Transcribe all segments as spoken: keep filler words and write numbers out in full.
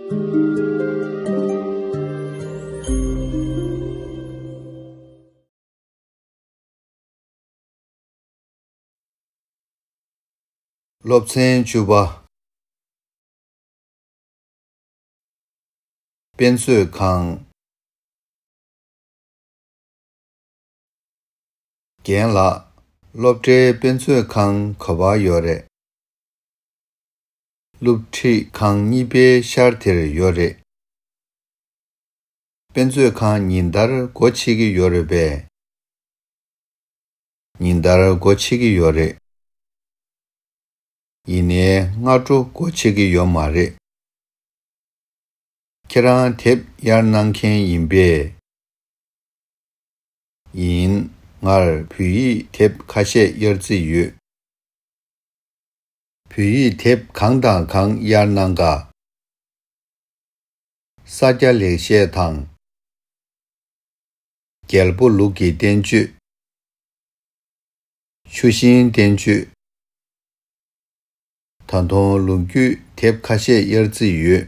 སློབ་ཚན་བཅུ་པ། དཔེ་མཛོད་ཁང་། རྒན་ལགས། སློབ་གྲྭའི་དཔེ་མཛོད་ཁང་ག་པར་ཡོད་རེད། སློབ་ཁྲིད་ཁང་གཉིས་པའི་ཤར་དེར་ཡོད་རེད། དཔེ་མཛོད་ཁང་ཉིན་ལྟར་སྒོ་ཕྱེ་གི་ཡོད་རེད་པས། ཉིན་ལྟར་སྒོ་ཕྱེ་གི་ཡོད་རེད། ཡིན་ནའི་སྔ་དྲོ་སྒོ་ཕྱེ་གི་ཡོད་མ་རེད། ཁྱེད་རང་དེབ་གཡར་གནང་མཁན་ཡིན་པས། ཡིན། ངར་བོད་ཡིག་དེབ་ཁ་ཤས་གཡར་རྩིས་ཡོད། བོད་ཡིག་དེབ་གང་དང་གང་གཡར་གནང་ག། ས་སྐྱ་ལེགས་བཤད་དང་། རྒྱལ་པོ་ལུགས་ཀྱི་བསྟན་བཅོས། ཆུ་ཤིང་བསྟན་བཅོས། ད་དུང་ལོ་རྒྱུས་དེབ་ཁ་ཤས་གཡར་རྩིས་ཡོད།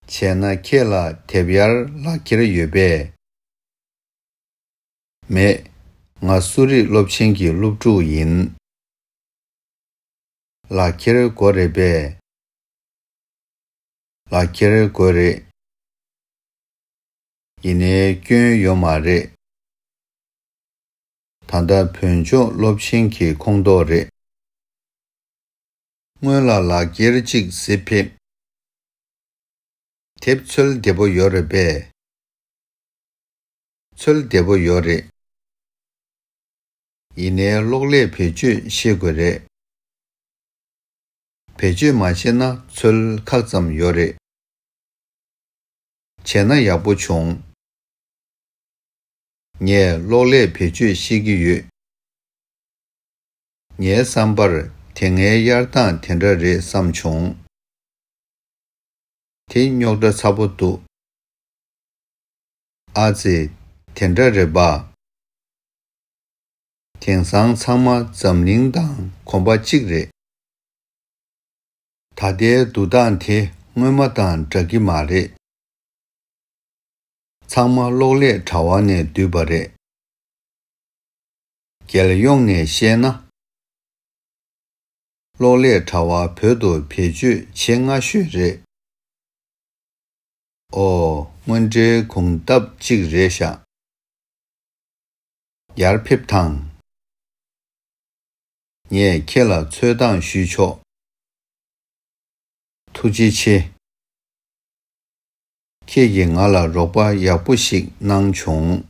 བྱས་ན་ཁྱེད་ལ་དེབ་གཡར་ལག་འཁྱེར་ཡོད་པས། མེད། ང་གསོ་རིག་སློབ་ཆེན་གྱི་སློབ་ཕྲུག་ཡིན། ལག་འཁྱེར་དགོས་རེད་པས། ལག་འཁྱེར་དགོས་རེད། ཡིན་ནའི་སྐྱོན་ཡོད་མ་རེད། ད་ལྟ་བོད་ལྗོངས་སློབ་ཆེན་གྱི་ཁོངས་གཏོགས་རེད། སྔོན་ལ་ལག་འཁྱེར་གཅིག་གཟིགས་ཕེབས། དེབ་འཚོལ་བདེ་པོ་ཡོད་རེད་པས། འཚོལ་བདེ་པོ་ཡོད་རེད། ཡིན་ནའི་གློག་ཀླད་བེད་སྤྱོད་ཤེས་དགོས་རེད། བེད་སྤྱོད་མ་ཤེས་ན་འཚོལ་ཁག་ཙམ་ཡོད་རེད། བྱས་ན་ཡག་པོ་བྱུང་། ངས་གློག་ཀླད་བེད་སྤྱོད་ཤེས་ཀྱི་ཡོད། ངའི་བསམ་པར་དེ་སྔའི་གཡར་སྟངས་དེ་འདྲ་རེད་བསམ་བྱུང་། དེ་རྙོག་དྲ་ཚ་པོ་འདུག། ཨ་ཙི། དེ་འདྲ་རེད་པ། དེང་སང་ཚང་མ་འཛམ་གླིང་དང་གོམ་པ་གཅིག་རེད། ད་ལྟའི་འདུག་སྟངས་དེ་སྔོན་མ་དང་འདྲ་གི་མ་རེད། ཚང་མ་གློག་ཀླད་དྲ་བ་ནས་བསྡུས་པ་རེད། རྒྱལ་ཡོངས་ནས་བཤད་ན། གློག་ཀླད་དྲ་བ་བོད་དུ་བེད་སྤྱོད་བྱེད་སྔ་ཤོས་རེད། ཨོ། དངོས་འབྲེལ་གོང་ལྟ་བུ་གཅིག་རེད་ཤག། ཡར་ཕེབས་དང་། ངས་ཁྱེད་ལ་འཚོལ་སྟངས་ཞུས་ཆོག། ཐུགས་རྗེ་ཆེ། ཁྱེད་ཀྱིས་ང་ལ་རོགས་པ་ཡག་པོ་ཞིག་གནང་བྱུང་།